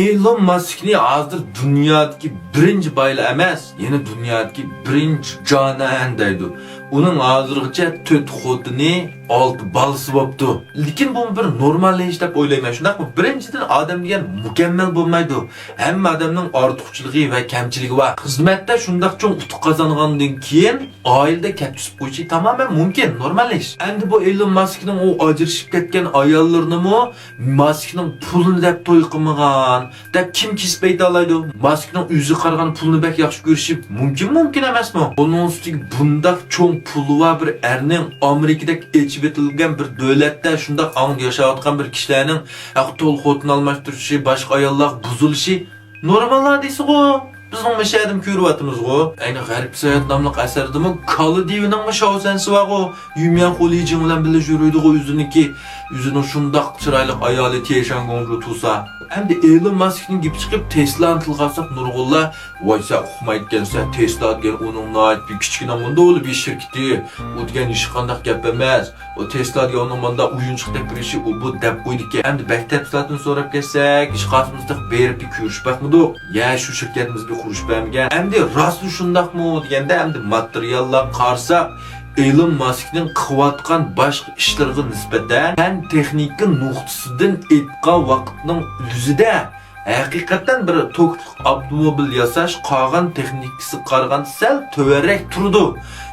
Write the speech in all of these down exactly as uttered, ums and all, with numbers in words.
ئېلون ماسكنى ھازىر دۇنيادىكى بىرىنچى بايلار ئەمەس، يەنە دۇنيادىكى بىرىنچى جانان دەيدۇ. ئۇنىڭ ھازىرغىچە تۆت خوتۇنى، ئالتە بالىسى بوپتۇ. لېكىن بۇ بىر نورمال ئىش دەپ ئويلايمەن، شۇنداقمۇ؟ بىرىنچىدىن، ئادەم دېگەن مۇكەممەل بولمايدۇ. ھەممە ئادەمنىڭ ئارتۇقچىلىقى ۋە كەمچىلىكى بار. خىزمەتتە شۇنداق چوڭ ئۇتۇق قازانغاندىن كېيىن، ئائىلىدە كەتكۈزۈپ قويۇشى تامامەن مۇمكىن، نورمال ئىش. ئەمدى بۇ ئېلون ماسكنىڭ ئۇ ئاجرىشىپ كەتكەن ئاياللىرىنىمۇ ماسكنىڭ پۇلىنى دەپ توي قىلمىغان، دەپ كىم كېسىپ ئېيتالايدۇ؟ ماسكنىڭ ئۆزى قارىغان پۇلنى بەك ياخشى كۆرۈشى مۇمكىن، مۇمكىن ئەمەسمۇ؟ ئۇنىڭ ئۈستىگە بۇنداق چوڭ پۇلى بار بىر ئەرنىڭ ئامېرىكىدەك ئېچىپ ئېتىلگەن بىر دۆلەتتە شۇنداق ئاڭدا ياشاۋاتقان بىر كىشىلەرنىڭ ھەق تولۇق خوتۇن ئالماشتۇرۇشى، باشقا ئاياللارغا بۇزۇلۇشى نورمال ھادىسىغۇ. بىزنىڭ مۇشۇ يەردىمۇ كۆرۈۋاتىمىزغۇ. ئەينى غەرب ساياھەت ناملىق ئەسەردىمۇ كالا دىۋىنىڭمۇ شاۋسەنسى بارغۇ. يۈميەنخۇ لىجىڭ بىلەن بىللە يۈرىدىغۇ ئۆزىنىڭكى، ئۆزىنىڭ شۇنداق چىرايلىق ئايالى تيەنشان گوڭجۇ تۇرسا. ئەمدى ئېلون ماسكنىڭ گېپى چىقىپ، تېسلانى تىلغا ئالساق، نۇرغۇنلار، ۋاي، سەن ئۇقمايدىكەنسەن، تېسلا دېگەن ئۇنىڭ ناھايىتى بىر كىچىككىنە ئۇندا بولۇپ بىر شىركىتى، ئۇ دېگەن ھېچقانداق گەپ ئەمەس. ئۇ تېسلا دېگەن ئۇنىڭ مۇنداق ئويۇنچۇق دەپ بېرىشى، ئۇ بۇ دەپ قويىدىكەن. ئەمدى بەك تەپسىلاتىنى سوراپ كەتسەك، ھېچقايسىمىز تېخى بېرىپ بىر كۆرۈشۈپ باقمىدۇق. يا شۇ شىركەتنى بىز بىر قۇرۇشۇپ بەرمىگەن. ئەمدى راستلا شۇنداقمۇ دېگەندە، ئەمدى ماتېرىياللارغا قارىساق، ئېلون ماسكنىڭ قىلىۋاتقان باشقا ئىشلىرىغا نىسبەتەن پەن تېخنىكا نۇقتىسىدىن ئېيتقان ۋاقىتنىڭ ئۆزىدە ھەقىقەتەن بىر توكلۇق ئاپتوموبىل ياساش قالغان تېخنىكىسىغا قارىغاندا سەل تۆۋەنرەك تۇرىدۇ.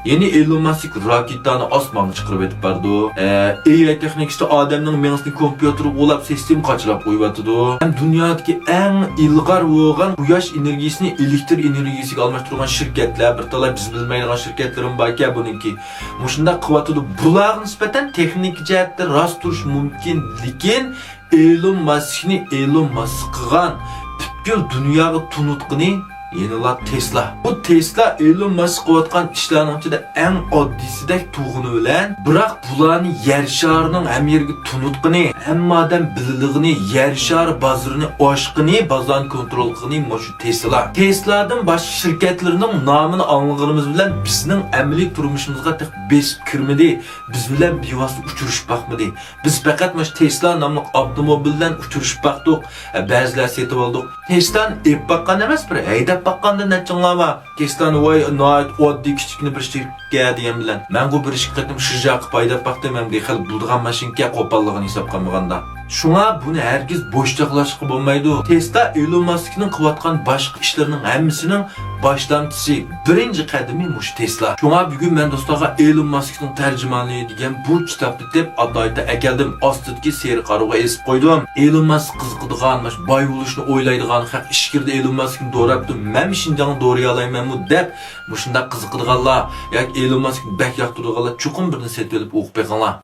يەنى ئېلون ماسك راكېتانى ئاسمانغا چىقىرىپ ئېتىپ بارىدۇ. ئە، ئېي ئاي تېخنىكىسىدا ئادەمنىڭ مېڭىسىنى كومپيۇتېرغا ئۇلاپ، سىستېما قاچىلاپ قويۇۋاتىدۇ. ھەم دۇنيادىكى ئەڭ ئىلغار بولغان قۇياش ئېنېرگىيىسىنى ئېلېكتر ئېنېرگىيىسىگە ئالماشتۇرغان شىركەتلەر، بىر تالاي بىز بىلمەيدىغان شىركەتلىرىمۇ باركەن بۇنىڭكى. مۇشۇنداق قىلىۋاتىدۇ. بۇلارغا نىسبەتەن تېخنىكا جەھەتتە راست تۇرۇشى مۇمكىن، لېكىن ئېلون ماسكنى ئېلون ماسك قىلغان، پۈتكۈل دۇنياغا تونۇتقىنى يەنىلا تېسلا. بۇ تېسلا ئېلون ماسك قىلىۋاتقان ئىشلارنىڭ ئىچىدە ئەڭ ئاددىيسىدەك تۇرغىنى بىلەن، بىراق بۇلارنى يەر شارىنىڭ ھەممە يېرىگە تونۇتقىنى، ھەممە ئادەم بىلىدىغىنى، يەر شارى بازىرىنى ئاچقىنى، بازارنى كونترول قىلغىنى مۇشۇ تېسلا. تېسلادىن باشقا شىركەتلىرىنىڭ نامىنى ئاڭلىغىنىمىز بىلەن بىزنىڭ ئەمەلىي تۇرمۇشىمىزغا تېخى بېسىپ كىرمىدى، بىز بىلەن بىۋاسىتە ئۇچرىشىپ باقمىدى. بىز پەقەت مۇشۇ تېسلا ناملىق ئاپتوموبىل بىلەن ئۇچرىشىپ باقتۇق. ھە، بەزىلەر سېتىۋالدۇق. تېسلانى ئېلىپ باققان ئەمەس، بىر ھەيدەپ باققاندا نەچچىڭلار بار. تېسلانى ۋاي ناھايىتى ئاددىي كىچىككىنە بىر شىركەتكەن دېگەن بىلەن. مەنغۇ بىر ئىككى قېتىم شىنجاڭ قىلىپ ھەيدەپ باقتىم، ھەم خېلى بولىدىغان ماشىنىكەن، قوپاللىغىنى ھېسابقا ئالمىغاندا. شۇڭا بۇنى ھەرگىز بوش چاغلاشقا بولمايدۇ. تېسلا ئېلون ماسكنىڭ قىلىۋاتقان باشقا ئىشلىرىنىڭ ھەممىسىنىڭ باشلامچىسى، بىرىنچى قەدىمى مۇشۇ تېسلا. شۇڭا بۈگۈن مەن دوستلارغا ئېلون ماسكنىڭ تەرجىمانلىرى دېگەن بۇ كىتابنى دەپ ئاتايتا ئەكەلدىم. ئاستىدىكى سېرىق ئارىغا ئېسىپ قويدۇم. ئېلون ماسك قىزىقىدىغان، مانا شۇ باي بولۇشنى ئويلايدىغان، خەق ئىچكىرىدە ئېلون ماسكنى دوراپتۇ، مەنمۇ شىنجاڭنى دورايالايمەنمۇ دەپ، مۇشۇنداق قىزىقىدىغانلار ياكى ئېلون ماسكنى بەك ياقتۇرىدىغانلار چوقۇم بىرنى سېتىۋېلىپ ئوقۇپ بېقىڭلار.